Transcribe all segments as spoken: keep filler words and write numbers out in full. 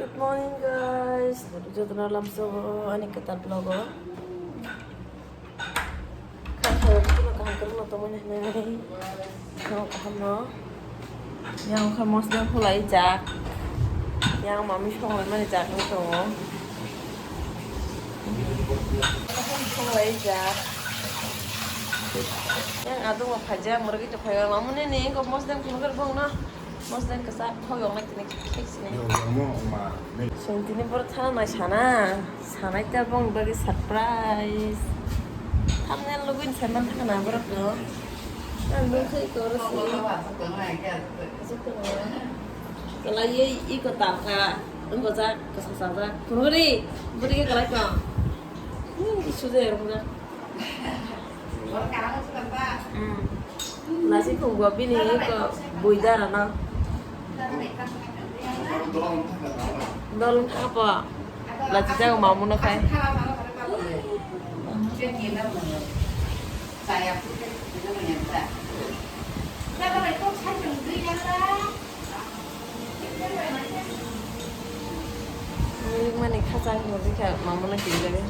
Good morning, guys. Jotono lamsogo ani kwtal vlog o. Kha kha jotono kaham kwrwngno tongmani hinwi. Kaham no. Yang kha mosla khulai jak. Yang mami songlai mani jak wng tongo. Songlai jak. Yang adung o phaijak, mwrwgwi tongkhaio. Mamuni ni engko mosdeng phunukar bongno. Mosdeng kwchak, hoyok nai tini khek sini. Chwng tini borok thana nai sana. Sanai ta bong bagwi surprise. Thumbnail logwi sai man thangna borok no. Ang nung khai koro si. Kalai ye iko tapka. Ang gojak, kasa sajak. Phunukari, budi ke kalai tong. Ih, isu je, rung jak. Hmm. Nasi khungbo bini ko buidara na. Dol thapa. Lachi jago mamu na khai. Malik mani khachang hwnwi kha, mamano twi jaga.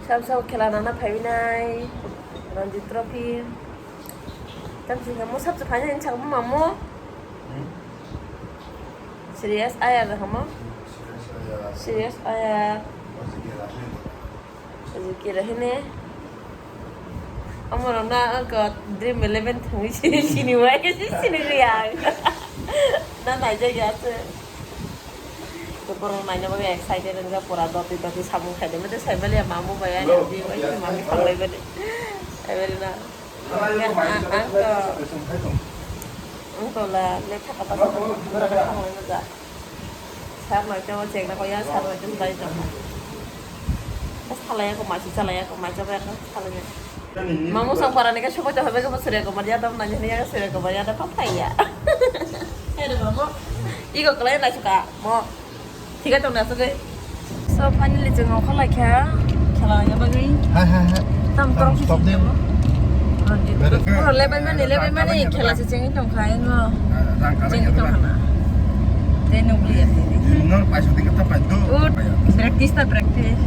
Sab sab khela nana phaiwi nai, Ranji Trophy. Tam sing kha mo sab se phaina hin chakma mamo. Hmm? Serious ayar da hamo? Serious ayar. Serious ayar. Ojikira hine. Amorok na angko Dream Eleven thangwi sini, sini wai ke si sini riya. Na naijak ya se. To borok naina bagwi excited wngkha, pura doti doti samung khaide. Mete sai baliya mamu bai ani di wai mami khanglai bali. Ai bali na. Ang, ang to, ang to la, le thaka pa sa, borok kha thang lai ja. Sar noi tamo cheng na ko ya, sar noi tamo dai tamo. Salaya ko masi, salaya ko masi, ba ko salaya. Mamu sang para ni ka sobai to hobe ko Surya Kumar Yadav na ni ya Surya Kumar Yadav pa phai ya. Hai de mamu. Iko kalai na suka mo. Thik tongnai aswk. So, finally, chwng okhor laikha khela naina bagwi. Hai, hai, hai. Tam Tam torok stop sisi de. Tongo. Ranjit. Very good. Pura lebai mani, lebai mani, khela se chengwi tongkha, engo. Rang kala Chengwi ya, tongkha na. Tei nukliya tini. Nor paisa tingka ta paito. Ut, practice ta practice.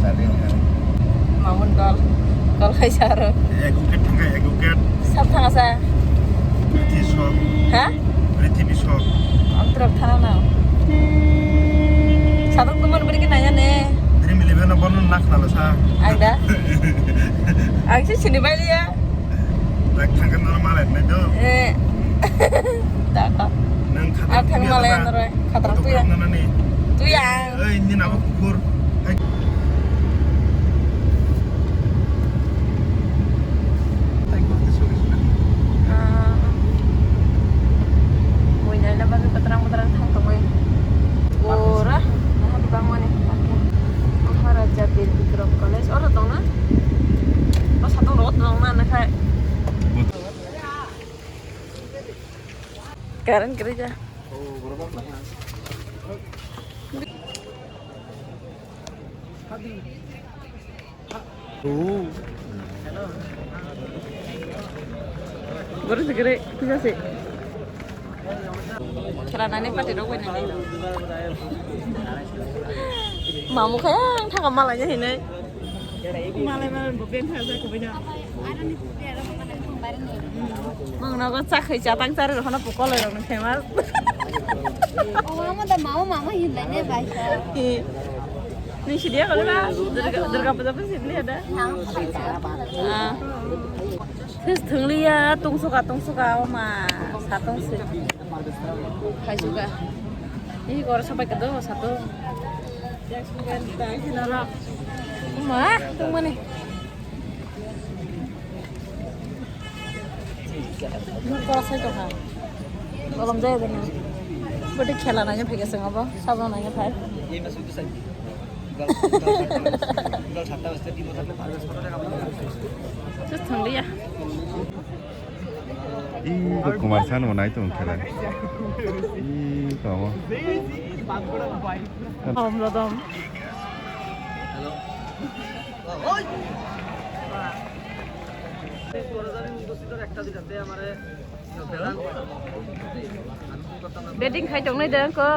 Chale ya. Mamun dol. Dol khai saro. Ek wicket thangkha, ek wicket. Sab thangsa. Prithvi Shaw. Ha? Prithvi Shaw. Ang trok thana na. Sadok kumar beri ke nanya ne. Dream Eleven no bono nak nalo sa. Aida. Ang si sini bai liya. Lek thangkan nalo malai nai do. Eh. Daka. Nang khatar Ang thang tuya malai na. Naro. Khatar Foto tuya. Kram nana ni. Tuya. Eh, ini nalo kukur. Hai. Ah, buina na bagwi batrang batrang thang tongwi. Ora, naha bangmani. Maharaja Bir Bikram College, oro tongna? O satung rogo tongna nakhai. Current kwrwi ja. Boro se kwrwi, puja se. Khela nani party rok bai nani. Mamu khe ang thaka malai hinai. Malai malai bo beng kha ja ko bina. Mangno go chakhwi chatang chari rokno pukol rokno famous. O mama da mama mama hinlai ne bai sa. Ni sidia ko ba? Durga Durga puja pun sidia da. Nang pai sa. Ah. Sis thungliya tungsuka tungsuka oma satong si. Khaisuka. Ini kor sampai kedo satu. Ma, tungmani. Kor sai tongkha. Golom jaya dena. Bodi khela nanya phaiga sengabo, sabang nanya phai. Just thungliya. Ih, Kumar Sanu nai tong khela. Ih, kamo. Hello. Batting khai tongnai de ko.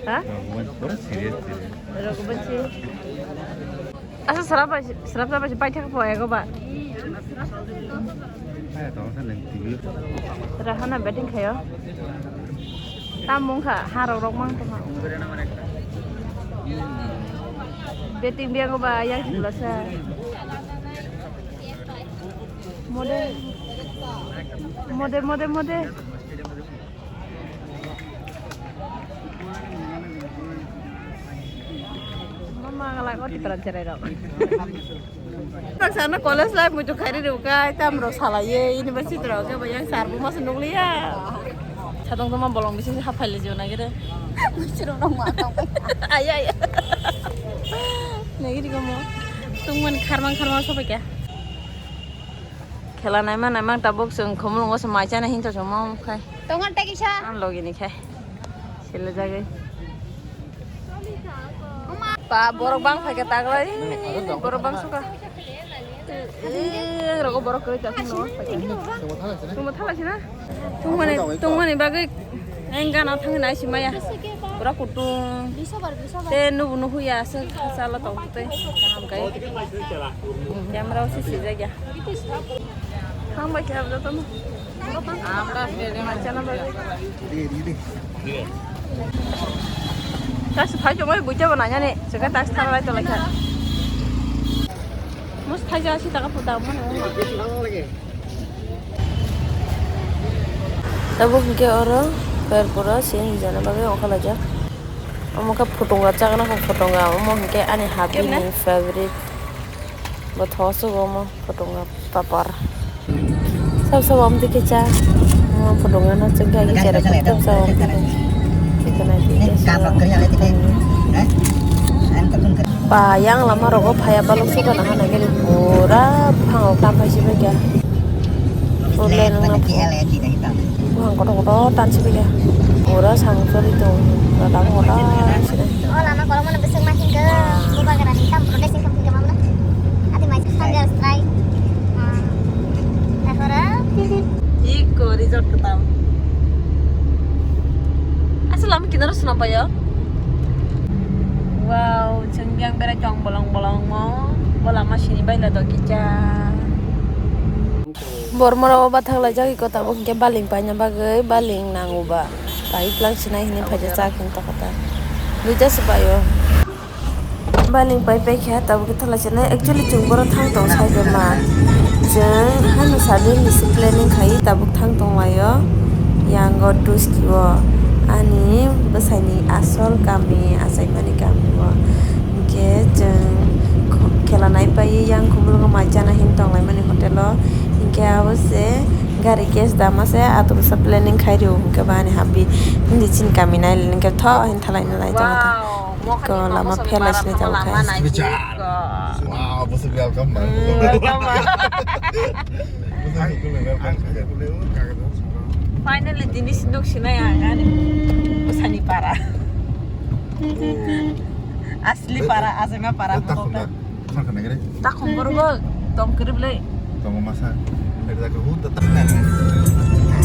Ha? Rogobans pura serious, serious. Rogobans si. Asa serap bai, serap serap bai pai thak po ego ba. Hai, tong sa nang T V. Rahana batting khayo. Tam mung kha, ha rok rok mang tong ha. Batting biang ba yang sila sa. Mode. Mode, mode, mode. Mama ngalai ko titran cherai rok. Tak sana college life muchuk khairi rok kai tam rok salai ye university rok ke bayang sar bu mas nukliya. Sadong toma bolong bisi hap phai le jona gere. Muchuk rok ma tong. Aya aya. Nagi di komo. Tungman kharmang kharmang sopai kya. Khela naima naima tabuk chwng khumulwngo se mai chana hinto chwng ma khai. Tongo tei kisa. Ang logi ni khai. Sele jagwi. Pa borok bang phai khe taglai. Borok bang suka. Eh, rogo borok kwrwi ta phano. Tungma thala sina. Tungmani, tungmani bagwi ang gana thangwi nai si maya. Pura kutung. Te nubu nuhu ya se sala tong te. Kaham kai. Camera o se sijak ya. Thang bai khe joto no. Amra se de ma chana bai. Tas phai jomai buja bana yani. Sega tas thang lai to lai kha. Mus thai ja si taka puta mo. Tabuk hwnkhe oro Khairpura siyang hwnjana bagwi ongkha laijak. Omo khe phutunga chakna kha phutunga, omo hwnkhe ani habini favorite. Bo thosok omo phutunga papar. Sab sab om dikhe cha. Omo phutunga no chwngkha khe cherai sab sab om dikhe. Khitanai dikhe. Ba yang lama rogo phaya balok suka na hana gari pura buphango tam phai si bai kha. Pura nang na buphang kotor kotor tan si bai kha. Pura samung sori tong, lama kotor si bai. Oh, lama kolom mana beseng makin ke buka kena hitam, protes hitam ke mana? Ati mai sambil strike. Takora. Iko resort ketam. Asal lama kinaro sunam payo. Wow, chwng yang berai tong bolong bolong mo. Bo lama sini bai la do kicha. Bormoro o bathak laijak iko tabuk hwnkhe baling paina bagwi baling nango ba. Pai tlang sinai hwnwi phaijak chak hwn tokota. Duita se paio. Baling pai pai khe tabuk thala sinai actually chwng boro thang tong sai ma. Chwng hano sabil ni se planning khai tabuk thang tong laio. Yango Duski o ani bwsai ni asol kami achaimani kami o. Hwnkhe chwng kho-, khela nai pai yang khumulwngo mai chana hin tong lai mani hotel o. Hwnkhe abo se gari gas dama se atum sa planning khai rio hwnkhe ba ani habi hindi chini kami nai le hwnkhe tho hin thalai nai tong kha. Ko lama phela sini tong kha. Wow, bwswk welcome man. Welcome man. Finally, tini sinuk sinai ang ani bwsani para. Asli para, asli para. Takhum borok bo tong kwrwi bwlai. Tongo masa. Dari jaga hu datang.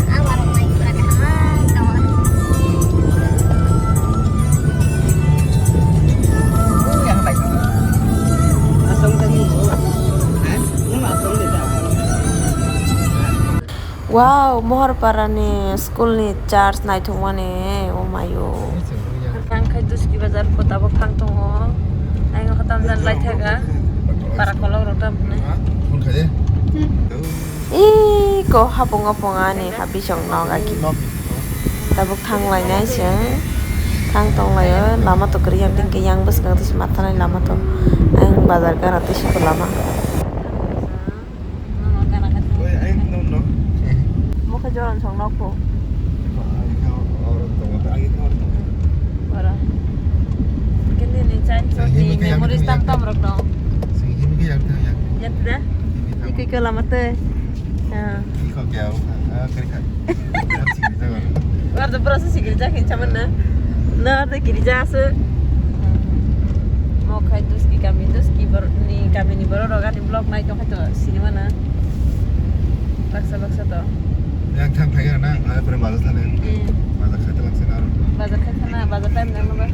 Ang warok mai kurang ha. Yang baik. Asam tadi. Hah? Ini asam tidak. Wow, Moharpara ni school ni church naithokmani, oh mayo. Thang khai Duski bazar ko tabuk thang tongo. Ayang kho tamjan lai thaga. Para kolok rok tam ne. Iko hapung apung ani habisong nok aki. Tabuk thang lainai se. Thang tong laio, lama to kwrwi yang tingke yang bwskango tisi mathanai lama to. Ayang bazar gana tisi ko lama. Oi, ayang no, no. Mokhe joran song nok po. Ayang no, oro tongo ta. Ora. Kini ni chain shot ni memories tam tam rok dong. Sing him ke yang yang. Yang tidak? Iki ke lama te. Ya. Iko kya? Ah, kari kari. Warda burası sikirja kinsa mana? Na da kirja ase. Mo khai Duski kami, Duski bor ni kami ni borok rok ani vlog nai tong kha to sinimana. Baksa baksa to. Yang thang thang na, ah, pura bazar thane. Hmm. Bazar khai talang sina. Bazar khai thana, bazar time na ba.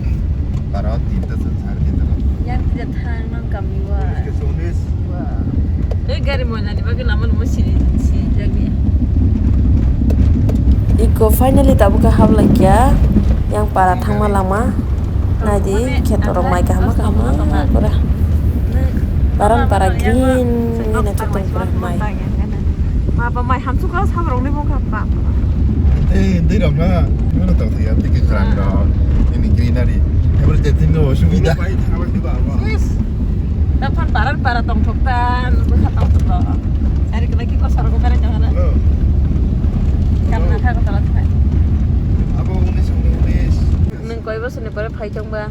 Bara tinta sa, sare tinta sa. Yang tidak thang nang kami wa. Ke sonis. Wa. Eh, gari mo nani bagi lama lama siri, siri jagi. Iko finally tabuk ke hap laikya. Yang para thangma lama. Nadi kheto rok mai kaham kaham pura. Parang para green ni na chutung pura mai. Ba, ba, mai hamsuk kha, sabrok ni bongkha, ba. Eh, dei rok na, nuna tong thaya, tiki khrang rok, ini greenery. Every day tin no subida. Yes. Ta phan para, para tong thok ta, bwkha tong thok ta. Ari kena ki kosor ko kare jangana. Hello. Kam na kha ko tala thai. Abo unis, unis. Nung koi bosor ni pore phai thang ba?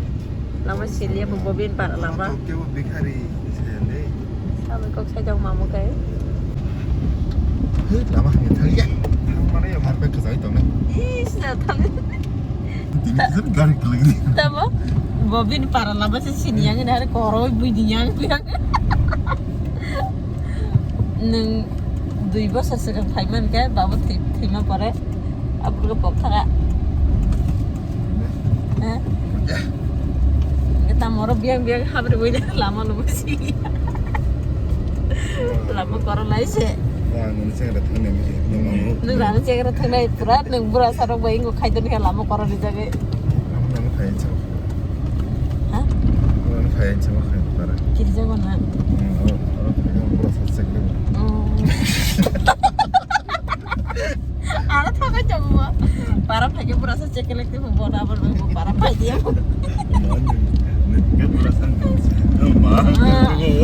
Lama siliya bo bobin para lama. Tokyo bikari, sende. Sabai kok sai jang mamu kai. Hei, lama hanya thang ya. Thang mana ya? Harpa kajai tong na. Is na thang. Tini sir gari keleng ni. Tamo? Bobin para lama si sini yang ini hari koroi bui di yang yang. Nung dui bosor segang phai man kai, babo thwi-, thwima pore. Abro pok thaka. Eh? Eta moro biang biang habri bui lama no busi. Lama koro lai se. Wah, nung chengra thangnai misi. Nung rana chengra thangnai pura, nung bura sarok bai ingo khaidon khe lama koro rijagwi. Lama nang phai chok. Ha? Lama phai chok khai para. Kirja gona. Hmm, oh, oh, oh, oh, oh, oh, oh, oh. Aro thakai chok mo. Para phai khe bura sa check like te mo, bona abo mo para phai dia.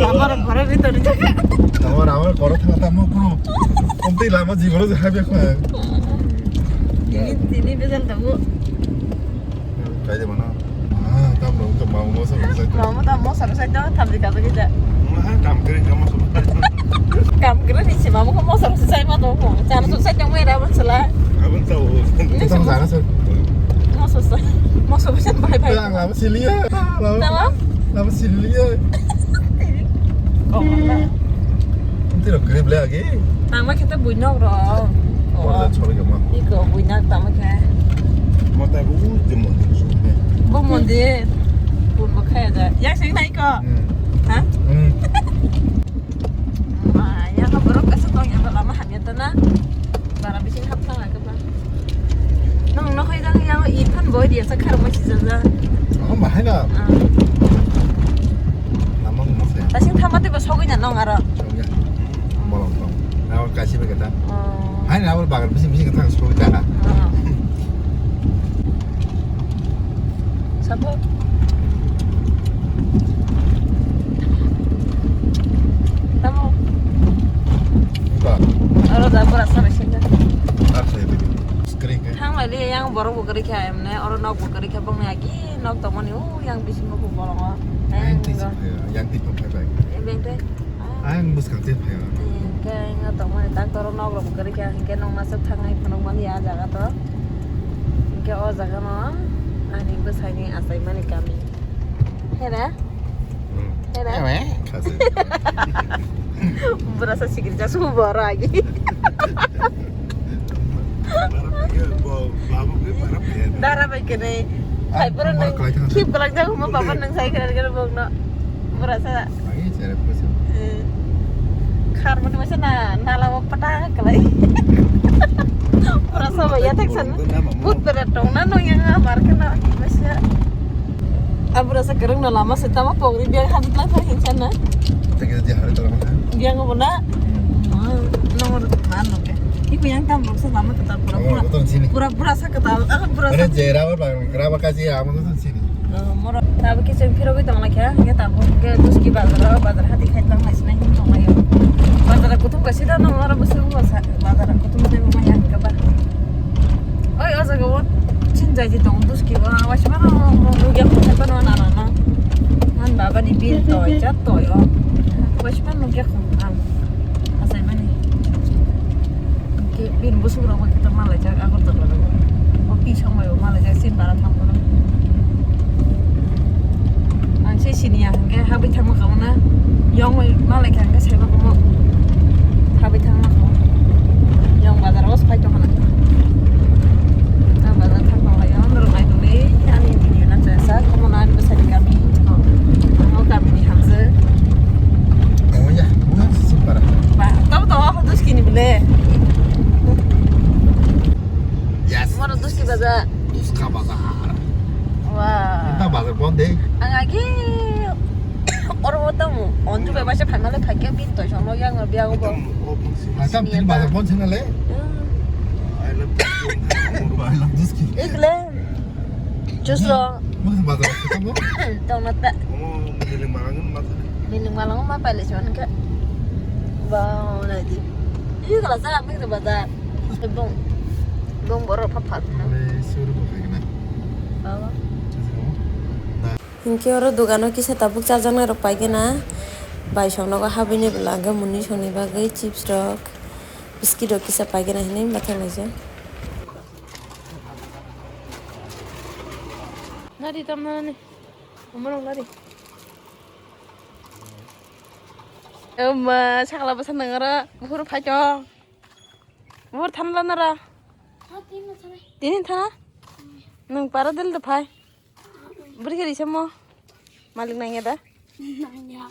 Lama rok ghore bhitor rijak. Lama rok ghore thang tamo kunu. Omtwi lama jiboro je habya kho. Tini, tini bezal tongo. Kai de bana. Ah, tam rok to mau mo sa sa. Mau mo tam mo sa sa to tam di ka to kita. Kam kiri kam mo sa. Kam kiri ni si mau mo sa sa ma to ko. Chana sa sa to mo era ban sala. Abang tahu. Ini sama sana sa. Mo sa sa. Mo sa sa bye bye. Lang lama siliya. Lama. Tama? Lama siliya. Kok mana? Tiro grip le agi. Tangma khe ta buinok rok. Porda chori kama. Iko buinok tangma khe. Mata bu je mondir sokne. Bo mondir. Purbo khaya ja. Yang sing nai ko. Hmm. Ha? Hmm. Ma, yang borok kasa tong yang lama hamya ta na. Bara bising hap thang. Nong no hai jang yang i phan boy dia sa khar mo si jang. Oh, ma hai na. Ah. Lama mo se. Ta sing thama te ba sogwi na nong aro. Sogwi. Bolong tong. Na kasi be kata. Oh. Hai na bol bagar bisi bisi kata sogwi ta. Ah. Sabo. Tamo. Ba. Aro da pura sa sing. Ah, saya be. Screen ke. Thang lai le yang borok bo kwrwi kha emne, oro nok bo kwrwi kha, bongni agi nok tongmani, o yang bisingo bo bolongo. Yang twi si phaio, yang twi phai bai. Beng tei. Ang bwskang twi phaio. Hingke ang tongmani tak toro nok rok bo kwrwi kha, hingke nokna se thangnai phunukmani a jaga to. Hingke o jaga no ani bwsaini achaimani kami. Hera? Hmm. Hera? Ewe, khasi. Berasa sigir jasu boro agi. Dara bai kene. Ah, hai pura nang kip kelak jago mo papa nang sai kene kene bok no. Berasa. Ai, chere pura sih. Eh. Khar mani masa na, nala mo pata kelai. Berasa bai ya tak sana. Put berat dong na no yang amar kena masa. Abura sa kereng no lama se tama pogri biang habit lang thar hinsa na. Tagi dia hari tolong kan. Biang obo na. Hmm. Ah, nomor man no ke. Iku yang tam boksa lama tetar pura pura. Nomor betul sini. Pura pura sa ketal. Ah, pura sa. Ada jera apa bang? Kerapa kasih ya? Apa tuh sini? Oh, moro. Tapi kisah piro gitu lah ya. Ya tahu ke terus ki bazar bazar hati kait lang nasi nasi tong ayo. Bazar kutum kasih dah nomor apa sih bazar kutum saya mau yang ke ba. Oi, o jaga o chin jai di tong dus ki wa wa shima no no no ya ko ta no na na na. Man baba ni bil to ja to yo. Wa shima no ya ko na. Asai mani. Ke bin busu ro ko ta mala ja agor to ro. O pi song mai o mala ja sin bara tham ko. Ang se sini ya hingke habwi thangma kamo na. Yong mai malai kha hingke saiba kamo. Habwi thangma kamo. Yong bazar o phai tongkha na. Ta bazar thang tong lai yong norok nai tong lai ani video na chaya sa kamo na ani bwsa. Bonde. Ang agi oro tamo onju bai masa phaimale phaikhe bin toi sono yang biago bo. Tam, oh, bangsi. Tam tini bazar bon sing nale. I love this. I love this kid. Igle. Chusro. Mungkin bazar kita bo. Tong nata. Oh, miling malang ma tadi. Miling malang ma pale chon ke. Wow, lagi. Ini kalau saya ambil ke bazar. Bong. Bong borok pha pha. Male suru bo khaikna. Baba. Hinkhe oro dogano kisa tabuk chajaknai rok paigena. Bai songnogo habwini bwla hwnkhe mwnwi songni bagwi chips rok, biscuit rok kisa paigena hinwi mathanglaijak. Nari tamnani. Omo rok nari. Oma sakla bwsa nangara buhur phaito. Buhur thanla nara. Tini thana? Nwng para del da phai. Bwrwi khe risa mo. Malik nangya da? Nangya.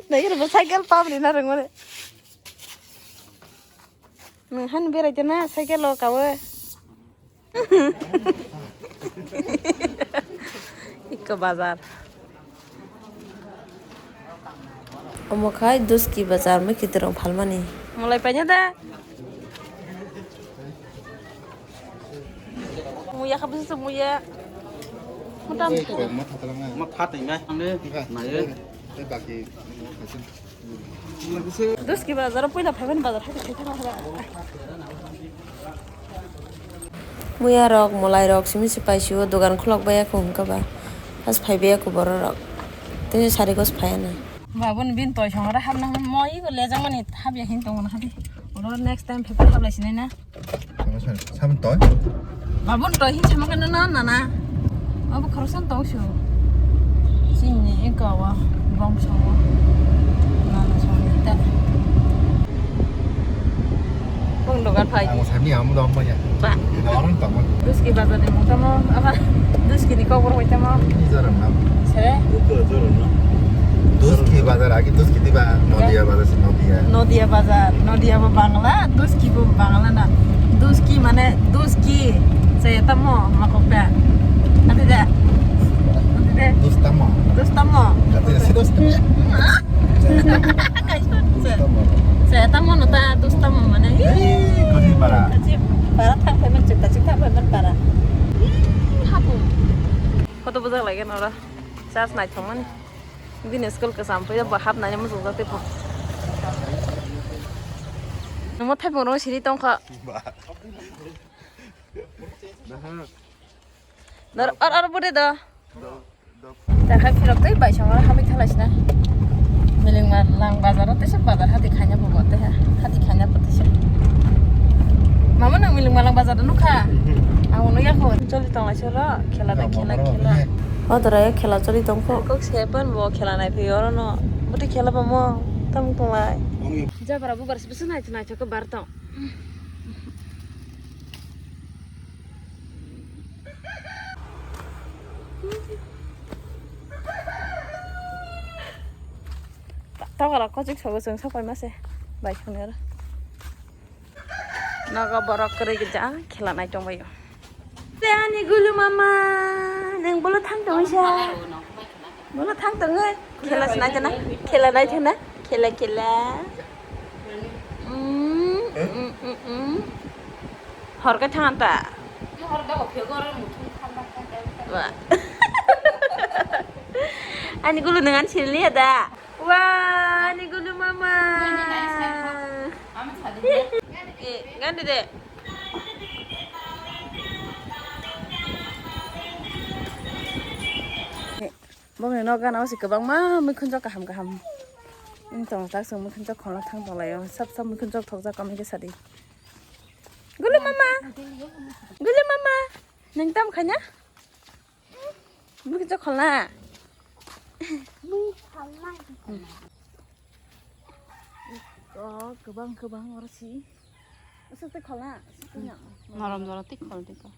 Nangya bo cycle pabri na rwngmani. Nwng han berai jana cycle o kawe. Ikko bazar. Omo khai Duski bazar, mui kitirong phalmani. Mulai paina da. Muya kha bisi muya. Mutam. Ma phatai nai. Ang de. Nai. Duski bazar o puila phaiban bazar hai khai thang. Muya rok, mwlai rok, simi se paisio dogan khulok baiya kho hwnkha ba. Pas phai baiya kho borok rok. Tei sari gos phaiya na. Babun bin toi songora hapna hwn moi ko lejang mani hapya hin tong hadi. Oro next time phai hablai sinai na. Sabun toi? Babun toi hin sama kana na na na. Abo khorosan tong sio. Chini eko wa bong songo. Na na songo ta. Bong dogan phai. Ang sami amu dong ba ya. Ba. Orang tong. Duski bazar ni mungtamo, apa? Duski ni kokborok bai tamo. Ini jarang nam. Sere? Duski bazar agi Duski diba Nodia bazar si Nodia. Nodia bazar, Nodia bo Bangla, Duski bo Bangla na. Duski mane Duski. Se tamo makok da. Ati da. Ati da. Dustamo. Dustamo. Ati da si Dustamo. Se tamo no ta Dustamo mane. Kodi para. Kachi para thang phaimani chita chita phaimani para. Hapu. Koto bujak lagi nora. Charge naithokmani. Bini school kwcham phai bo hapnani muchungjak tei pho. Namo thaipung rong siri tongkha. Nor ar ar bude do. Takhai phirok tei bai songora hamwi thalasina. Miling ma lang bazaro tei se bazar hati khaina bo bote ha. Hati khaina bo tei se. Mama nang miling ma lang bazar nukha. Ang uno yakho. Choli tonglaisoro khela da khela khela. O dora ya khela choli tongkho. Kok sepan bo khela nai phi oro no. Boti khela ba mo tam tonglai. Jabra bubar se bisu nai nai chok bar tong. Tokala kochik sogo chwng sopai mase bai khwnero. Nogo borok kwrwi gija khela nai tongbaio. Te ani gulu mama, nang bolo thang tongwi sa. Bolo thang tongwi khela se nai tongna, khela nai tongna, khela khela. Mm, mm, mm, mm. Hor khe thang ta. Ba. Ani gulu nang ani silni da. Wa, ani gulu mama. Eh, gani de. Bongni nok gana o se kwbangma muikhunjak kaham kaham. Wng tong tak chwng muikhunjak kholna thang tong lai o. Sap sap muikhunjak thokjak kamai khe sadi. Gulu mama. Gulu mama. Nang tam khaina? Muikhunjak kholna. Mui kholna. O kwbang kwbang oro si. Aswk tei kholna. Norom jora tei khol tei kho.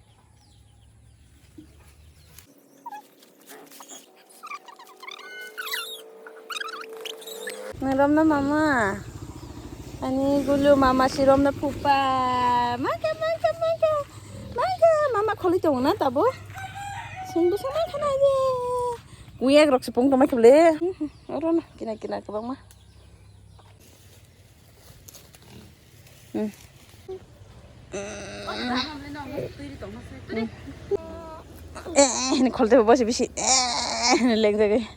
Nang romna mama. Ani gulu mama si romna phupa. Mangka, mangka, mangka. Mangka, mama kholi tongo na tabo. Sing bisa mangka na ye. Uyak rok sepung tongma kheble. Oro no kina kina kwbangma. Hmm. Eh, ni kholte bo bisi bisi. Eh, ni lengjagwi.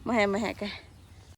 Mahe mahe ke.